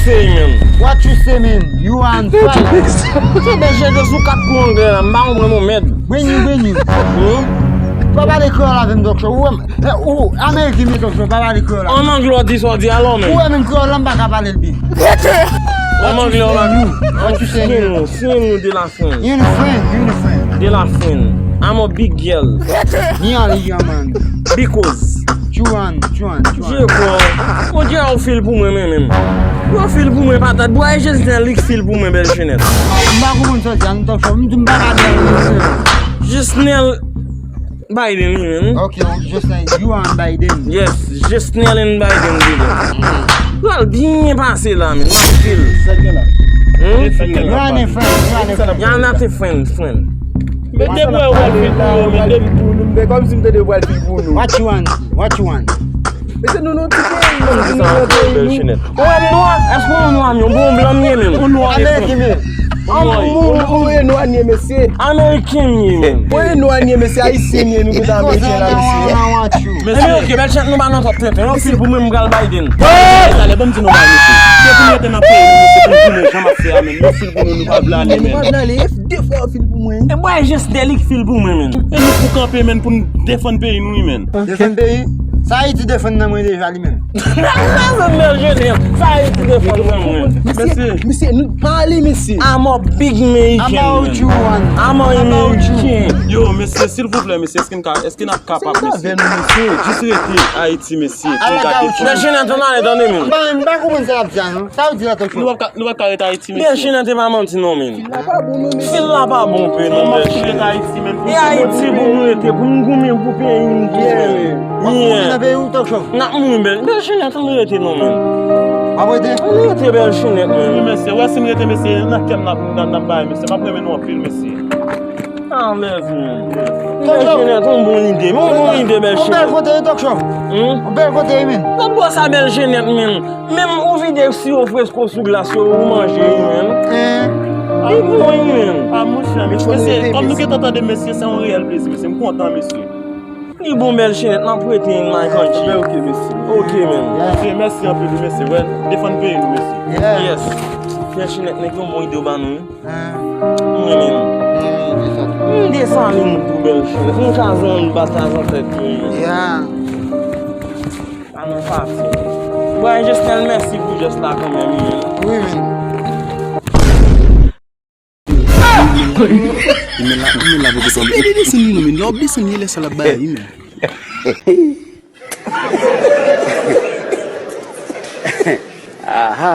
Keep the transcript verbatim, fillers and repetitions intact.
Say, man. What you say, man? You are on fire. Se bèl jèn sou kat kou anglè la, m pa konprann ou, mèd. Brenny, Brenny. Hmm? Pa pale kreyòl avè m, Tòk Chò. Ou wè m, eh, ou, Ameriken, men Tòk Chò, pa pale kreyòl avè m. An anglè w di sa w di alò, men. Ou wè menm kreyòl la, m pa ka pale l byen. An anglè w pa. What you say, man? Skin nou, skin nou de la friend. You the friend, you the friend. De la friend. I'm a big girl. Ni ali, young man. Because. Chuan, chuan, chuan. Jeko. Ou di a ou fil pou mwen, men, men. Ou fil pou mwen, patat. Bwa e Jesnel, li k fil pou mwen, bèl jenèt. M pa konprann sa w di a, nou Tòk Chò. M di m pa ka di a, men. Jesnel Biden, wi, men. Ok, Jesnel, you and Biden. Yes, Jesnel and Biden, baby. Pral byen pase la, men. M ap fil. Sa gen la? Hmm? Sa gen la? You and a friend, you and a friend. You are not a friend, friend. Men de bwa ou al fil pou yo, men de. Pou nou, men kòmsi m te de bwa al fil pou nou. What you want? What you want? Mesye, nou nan ti peyi, nou nan peyi nou. Ou wè m nwa? Èske ou nwa m ye? Ou bon blan m ye menm? Ou nwa. Ameriken m ye. Ou e nwa n ye, mesye. Ameriken m ye menm. Ou e nwa n ye, mesye, ayisyen m ye, nou tout ameriken la, mesye. Ebyen, ok, bèl chat, nou pa nan twòp tenten. Yon fil pou mwen, m pral Biden. Talè, ban m di nou bagay, mesye. Se pou nou rete nan peyi nou, mesye, pou nou janm ap fè a menm. Yon fil pou nou, nou pa vle ale menm. Nou pa vle ale, e de fwa yo fil pou mwen. E bwa e Jesnel li k fil pou mwen, menm. E nou pou kanpe, menm, pou n defann peyi nou, wi, menm. Defann peyi? Sa Ayiti defann nan mwen deja, li menm. Sa se bèl jenèt. Sa Ayiti defann nan mwen. Mesye, mesye, nou pa ale, mesye. I'm a big American, man. I'm a American. Yo, mesye, silvouplè, mesye, èske n ka, èske n ap kapab, mesye? Jis rete Ayiti, mesye, pou n ka defann. Bèl jenèt, ann ale, tande, menm. M pa, m pa konprann sa y ap di a, non. Sa w di la, Tòk Chò? Nou p ap ka, nou p ap ka rete Ayiti, mesye. Bèl jenèt, e pa manti, non, menm. Fil la pa bon, menm. Fil la pa bon, pe, non, bèl jenèt. E Ayiti pou nou rete, pou nou goumen pou peyi nou, pou nou. Yeah. W ap mouri nan peyi w, Tòk Chò? N ap mouri, bèl, bèl jenèt, ann rete, non, menm. W ap rete? Ann rete, bèl jenèt, menm. Wi, mesye, wè si m rete, mesye, nan kè m n ap, n ap, n ap bay, mesye. M ap renmen nou anpil, mesye. Ah, bèl jenèt, yon bon ide. Yon bon ide, bèl jenèt. Yon bèl kote, wi, Tòk Chò. Hmm? Yon bèl kote, wi, menm. Nan bò sa, bèl jenèt, menm. Menm ou vide siwo fresko sou glas yo, ou manje, wi, menm. Li bon, wi, menm. Ah, monchè, mesye, kòm nou gentan tande, mesye, se yon reyèl plezi, mesye. M kontan, mesye. Li bon, bèl jenèt, m ap rete in my country. Ben, ok, mesye. Ok, menm. Ok, mèsi anpil, mesye. Wè, defann peyi nou, mesye. Yes. Bèl jenèt, nèg yo bon ide w ba nou, wi. Mwen menm. M Desalin tou, bèl jenèt. M ka zanmi batay zantèt yo ye. Yeah. Pa nan pati. Bwa e Jesnel, mèsi pou jès la kanmenm, wi. Wi, wi. Men la, men la, poko sanble. Desann li non, men lè w ap desann, lè sa l ap bay, men. Aha.